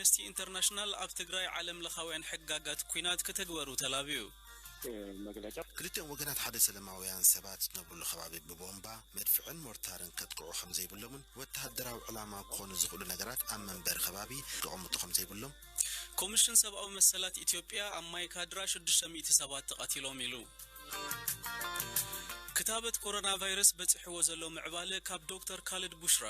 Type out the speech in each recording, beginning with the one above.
ኣምነስቲ ኢንተርናሽናል ኣብ ትግራይ ዓለም ለኻውያን ሕጋጋት ኲናት ክተግበሩ ተላብዩ። ክልቲኦም ወገናት ሓደ ሰለማውያን ሰባት ዝነብሩሉ ከባቢ ብቦምባ፣ መድፍዕን ሞርታርን ከጥቅዑ ከም ዘይብሎምን ወተሃደራዊ ዕላማ ክኾኑ ዝኽእሉ ነገራት ኣብ መንበሪ ከባቢ ከቐምጡ ከም ዘይብሎም ኮሚሽን ሰብኣዊ መሰላት ኢትዮጵያ ኣብ ማይካድራ ሽዱሽተ ሚእቲ ሰባት ተቐቲሎም ኢሉ። ክታበት ኮሮና ቫይረስ በፂሕዎ ዘሎ ምዕባለ ካብ ዶክተር ካልድ ቡሽራ።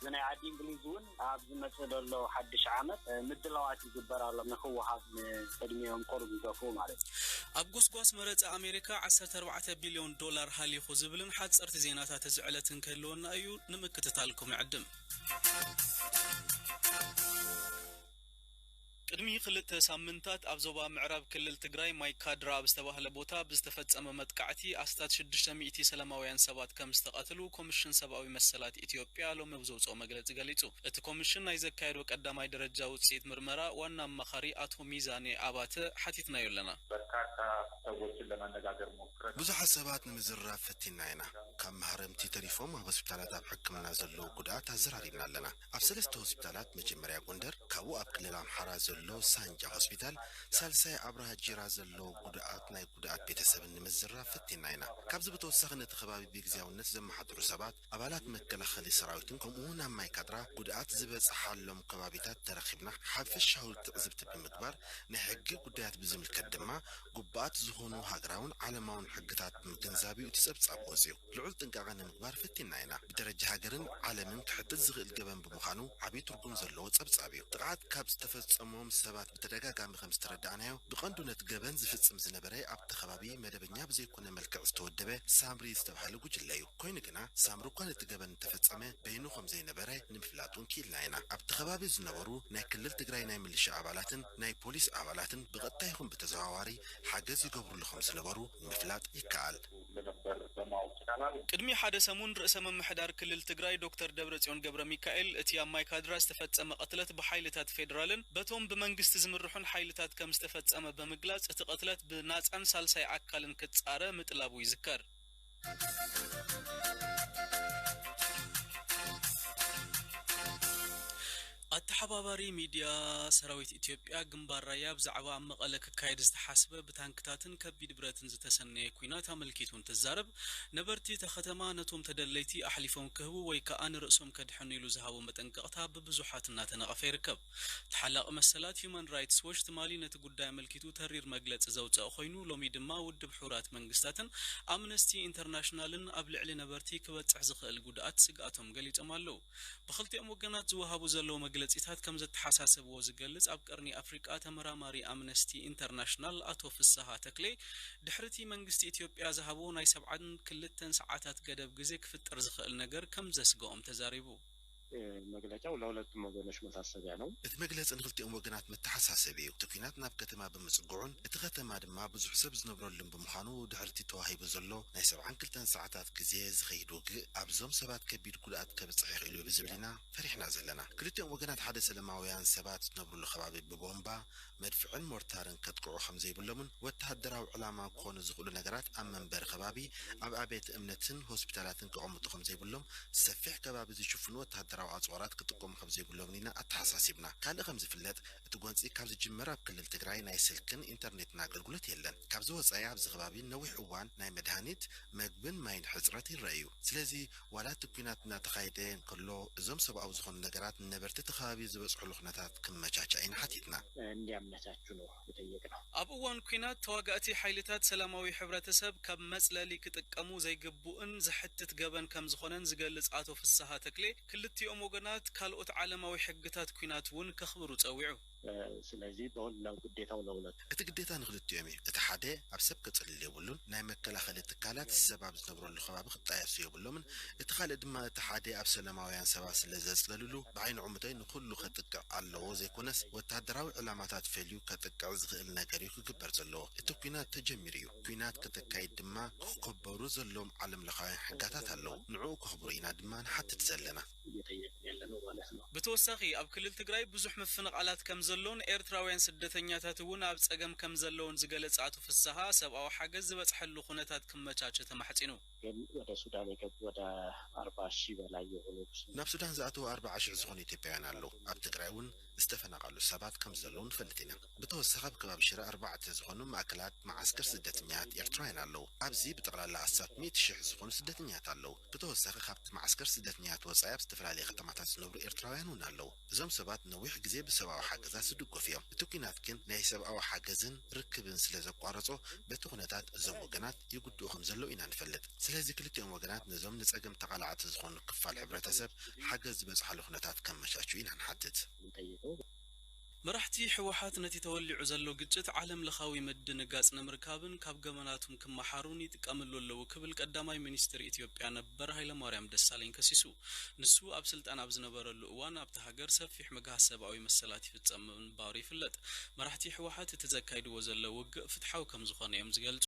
ብናይ ዓዲ እንግሊዝ እውን ኣብ ዝመፅእ ዘሎ ሓድሽ ዓመት ምድላዋት ይግበር ኣሎ ንክወሃብ ንዕድሚኦም ቁሩብ ዝገፍኡ ማለት እዩ። ኣብ ጎስጓስ መረፃ ኣሜሪካ ዓሰርተ ኣርባዕተ ቢልዮን ዶላር ሃሊኹ ዝብልን ሓፀርቲ ዜናታት እዚ ዕለት እንክህልወና እዩ ንምክትታልኩም ይዕድም። ቅድሚ ክልተ ሳምንታት ኣብ ዞባ ምዕራብ ክልል ትግራይ ማይካድራ ኣብ ዝተባህለ ቦታ ብዝተፈጸመ መጥቃዕቲ ኣስታት ሽዱሽተ ሚእቲ ሰላማውያን ሰባት ከም ዝተቐትሉ ኮሚሽን ሰብኣዊ መሰላት ኢትዮጵያ ሎሚ ኣብ ዘውፅኦ መግለፂ ገሊጹ። እቲ ኮሚሽን ናይ ዘካየዶ ቀዳማይ ደረጃ ውፅኢት ምርመራ ዋና ኣማኻሪ ኣቶ ሚዛኔ ኣባተ ሓቲትናዮ ኣለና። በርካታ ሰዎችን ለማነጋገር ሞክረን። ብዙሓት ሰባት ንምዝርራብ ፈቲና ኢና። ካብ ማህረምቲ ተሪፎም ኣብ ሆስፒታላት ኣብ ሕክምና ዘለዉ ጉድኣት ኣዘራሪብና ኣለና። ኣብ ሰለስተ ሆስፒታላት፣ መጀመርያ ጎንደር፣ ካብኡ ኣብ ክልል ኣምሓራ ዘሎ ሳንጃ ሆስፒታል፣ ሳልሳይ ኣብርሃ ጂራ ዘሎ ጉድኣት ናይ ጉድኣት ቤተሰብን ንምዝራብ ፈቲና ኢና። ካብዚ ብተወሳኺ ነቲ ከባቢ ብግዝያውነት ዘመሓድሩ ሰባት፣ ኣባላት መከላኸሊ ሰራዊትን ከምኡ እውን ኣብ ማይካድራ ጉድኣት ዝበፅሓሎም ከባቢታት ተረኺብና ሓፈሻዊ ትዕዝብቲ ብምግባር ናይ ሕጊ ጉዳያት ብዝምልከት ድማ ግቡኣት ዝኾኑ ሃገራውን ዓለማውን ሕግታት ብምግንዛብ እዩ እቲ ጸብጻብ ወጺኡ። ልዑል ጥንቃቐ ንምግባር ፈቲና ኢና። ብደረጃ ሃገርን ዓለምን ክሕትት ዝኽእል ገበን ብምዃኑ ዓብዪ ትርጉም ዘለዎ ጸብጻብ እዩ። ጥቕዓት ካብ ዝተፈጸሞም ሰባት ብተደጋጋሚ ከም ዝተረዳእናዮ ብቐንዱ ነቲ ገበን ዝፍጽም ዝነበረ ኣብቲ ከባቢ መደበኛ ብዘይኮነ መልክዕ ዝተወደበ ሳምሪ ዝተባህለ ጉጅለ እዩ። ኮይኑ ግና ሳምሪ እኳ ነቲ ገበን እንተፈጸመ በይኑ ከም ዘይነበረ ንምፍላጥ እውን ክኢልና ኢና። ኣብቲ ከባቢ ዝነበሩ ናይ ክልል ትግራይ ናይ ምልሻ ኣባላትን ናይ ፖሊስ ኣባላትን ብቐጥታ ይኹን ብተዘዋዋሪ ሓገዝ ይገብሩሉ ከም ዝነበሩ ንምፍላጥ ይከኣል። ለነበር በማወቅ ይቻላል። ቅድሚ ሓደ ሰሙን ርእሰ ምምሕዳር ክልል ትግራይ ዶክተር ደብረጽዮን ገብረ ሚካኤል እቲ ኣብ ማይካድራ ዝተፈጸመ ቅትለት ብሓይልታት ፌዴራልን በቶም ብመንግስቲ ዝምርሑን ሓይልታት ከም ዝተፈጸመ ብምግላጽ እቲ ቅትለት ብናጻን ሳልሳይ ኣካልን ክጻረ ምጥላቡ ይዝከር። ኣተሓባባሪ ሚድያ ሰራዊት ኢትዮጵያ ግንባር ራያ ብዛዕባ ኣብ መቐለ ክካየድ ዝተሓስበ ብታንክታትን ከቢድ ብረትን ዝተሰነየ ኲናት ኣመልኪቱ እንትዛረብ፣ ነበርቲ እታ ከተማ ነቶም ተደለይቲ ኣሕሊፎም ክህቡ ወይ ከኣ ንርእሶም ከድሕኑ ኢሉ ዝሃቦ መጠንቀቕታ ብብዙሓት እናተነቐፈ ይርከብ። ተሓላቒ መሰላት ሂዩማን ራይትስ ዎች ትማሊ ነቲ ጉዳይ ኣመልኪቱ ተሪር መግለጺ ዘውጸአ ኮይኑ፣ ሎሚ ድማ ውድብ ሕቡራት መንግስታትን ኣምነስቲ ኢንተርናሽናልን ኣብ ልዕሊ ነበርቲ ክበጽሕ ዝኽእል ጉድኣት ስግኣቶም ገሊጾም ኣለዉ። ብኽልቲኦም ወገናት ዝወሃቡ ዘለዉ መግለጺታት ከም ዘተሓሳሰብዎ ዝገልጽ ኣብ ቀርኒ ኣፍሪቃ ተመራማሪ ኣምነስቲ ኢንተርናሽናል ኣቶ ፍስሃ ተክሌ፣ ድሕሪቲ መንግስቲ ኢትዮጵያ ዝሃቦ ናይ ሰብዓን ክልተን ሰዓታት ገደብ ግዜ ክፍጠር ዝኽእል ነገር ከም ዘስግኦም ተዛሪቡ። መግለጫው ለሁለቱም ወገኖች መሳሰቢያ ነው። እቲ መግለጺ ንኽልቲኦም ወገናት መተሓሳሰቢ እዩ። እቲ ኲናት ናብ ከተማ ብምጽግዑን እቲ ከተማ ድማ ብዙሕ ሰብ ዝነብረሉን ብምዃኑ ድሕሪቲ ተዋሂቡ ዘሎ ናይ ሰብዓን ክልተን ሰዓታት ግዜ ዝኸይድ ውግእ ኣብዞም ሰባት ከቢድ ጉድኣት ከብጽሕ ይኽእል እዩ ብዝብል ኢና ፈሪሕና ዘለና። ክልቲኦም ወገናት ሓደ ሰለማውያን ሰባት ዝነብሩሉ ከባቢ ብቦምባ፣ መድፍዕን ሞርታርን ከጥቅዑ ከም ዘይብሎምን ወተሃደራዊ ዕላማ ክኾኑ ዝኽእሉ ነገራት ኣብ መንበሪ ከባቢ፣ ኣብ ኣብያተ እምነትን ሆስፒታላትን ከቐምጡ ከም ዘይብሎም፣ ሰፊሕ ከባቢ ዝሽፍኑ ወተሃደራዊ ኣጽዋራት ክጥቀሙ ከም ዘይብሎምን ኢና ኣተሓሳሲብና። ካልእ ከም ዝፍለጥ፣ እቲ ጎንጺ ካብ ዝጅመር ኣብ ክልል ትግራይ ናይ ስልክን ኢንተርኔትን ኣገልግሎት የለን። ካብዚ ወጻኢ ኣብዚ ከባቢ ነዊሕ እዋን ናይ መድሃኒት፣ መግብን ማይን ሕጽረት ይረአ እዩ። ስለዚ ዋላ እቲ ኲናት እናተኻየደ እንከሎ እዞም ሰብኣዊ ዝኾኑ ነገራት ንነበርቲ እቲ ከባቢ ዝበጽሕሉ ኩነታት ክመቻቻ ኢና ሓቲትና። እንዲያመቻቹ ነው የጠየቅነው። ኣብ እዋን ኲናት ተዋጋእቲ ሓይልታት ሰላማዊ ሕብረተሰብ ካብ መጽለሊ ክጥቀሙ ዘይግቡእን ዘሕትት ገበን ከም ዝኾነን ዝገልጽ ኣቶ ፍስሃ ተክሌ፣ ክልቲኦም ወገናት ካልኦት ዓለማዊ ሕግታት ኲናት እውን ከኽብሩ ጸዊዑ። ስለዚህ በሁላው ግዴታው ለሁለቱ። እቲ ግዴታ ንኽልቲኦም እዩ። እቲ ሓደ ኣብ ሰብ ከጽልል የብሉን። ናይ መከላኸሊ ትካላት ሰብ ኣብ ዝነብረሉ ከባቢ ክጣየሱ የብሎምን። እቲ ካልእ ድማ እቲ ሓደ ኣብ ሰላማውያን ሰባት ስለ ዘጽለልሉ ብዓይኒ ዕሙተይ ንኹሉ ከጥቅዕ ኣለዎ ዘይኮነስ ወታደራዊ ዕላማታት ፈልዩ ከጥቅዕ ዝኽእል ነገር እዩ ክግበር ዘለዎ። እቲ ኲናት ተጀሚሩ እዩ። ኲናት ከተካይድ ድማ ክከበሩ ዘለዎም ዓለም ለኻውያን ሕጋታት ኣለዉ። ንዕኡ ከኽብሩ ኢና ድማ ንሓትት ዘለና። እየጠየቅን ያለ ነው ማለት ነው። ብተወሳኺ ኣብ ክልል ትግራይ ብዙሕ ምፍንቓላት ከም ዘሎን ኤርትራውያን ስደተኛታት እውን ኣብ ጸገም ከም ዘለውን ዝገለጸ ኣቶ ፍስሃ ሰብኣዊ ሓገዝ ዝበጽሐሉ ኩነታት ክመቻቸ ተማሕጺኑ። ግን ወደ ሱዳን የገቡ ወደ አርባ ሺህ በላይ የሆኑ ናብ ሱዳን ዝኣተዉ ኣርባዓ ሽሕ ዝኾኑ ኢትዮጵያውያን ኣለዉ። ኣብ ትግራይ እውን ዝተፈናቐሉ ሰባት ከም ዘለዉ ንፈልጥ ኢና። ብተወሳኺ ኣብ ከባቢ ሽረ ኣርባዕተ ዝኾኑ ማእከላት መዓስከር ስደተኛታት ኤርትራውያን ኣለዉ። ኣብዚ ብጠቕላላ ኣስታት ሚእቲ ሽሕ ዝኾኑ ስደተኛታት ኣለዉ። ብተወሳኺ ካብቲ መዓስከር ስደተኛታት ወጻኢ ኣብ ዝተፈላለየ ከተማታት ዝነብሩ ኤርትራውያን እውን ኣለዉ። እዞም ሰባት ነዊሕ ግዜ ብሰብኣዊ ሓገዛት ዝድገፉ እዮም። እቲ ኲናት ግን ናይ ሰብኣዊ ሓገዝን ርክብን ስለ ዘቋረጾ በቲ ኩነታት እዞም ወገናት ይጉድኡ ከም ዘለዉ ኢና ንፈልጥ። ስለዚ ክልቲኦም ወገናት ነዞም ንጸገም ተቓላዕቲ ዝኾኑ ክፋል ሕብረተሰብ ሓገዝ ዝበጽሓሉ ኩነታት ከመቻችኡ ኢና ንሓትት። መራሕቲ ህወሓት ነቲ ተወሊዑ ዘሎ ግጭት ዓለም ለኻዊ ምድንጋጽ ንምርካብን ካብ ገበናቶም ክመሓሩን ይጥቀምሉ ኣለዉ ክብል ቀዳማይ ሚኒስትር ኢትዮጵያ ነበር ሃይለማርያም ደሳለኝ ከሲሱ። ንሱ ኣብ ስልጣን ኣብ ዝነበረሉ እዋን ኣብታ ሃገር ሰፊሕ ምግሃስ ሰብኣዊ መሰላት ይፍጸም ምንባሩ ይፍለጥ። መራሕቲ ህወሓት እቲ ዘካይድዎ ዘለዉ ውግእ ፍትሓዊ ከም ዝኾነ እዮም ዝገልጹ።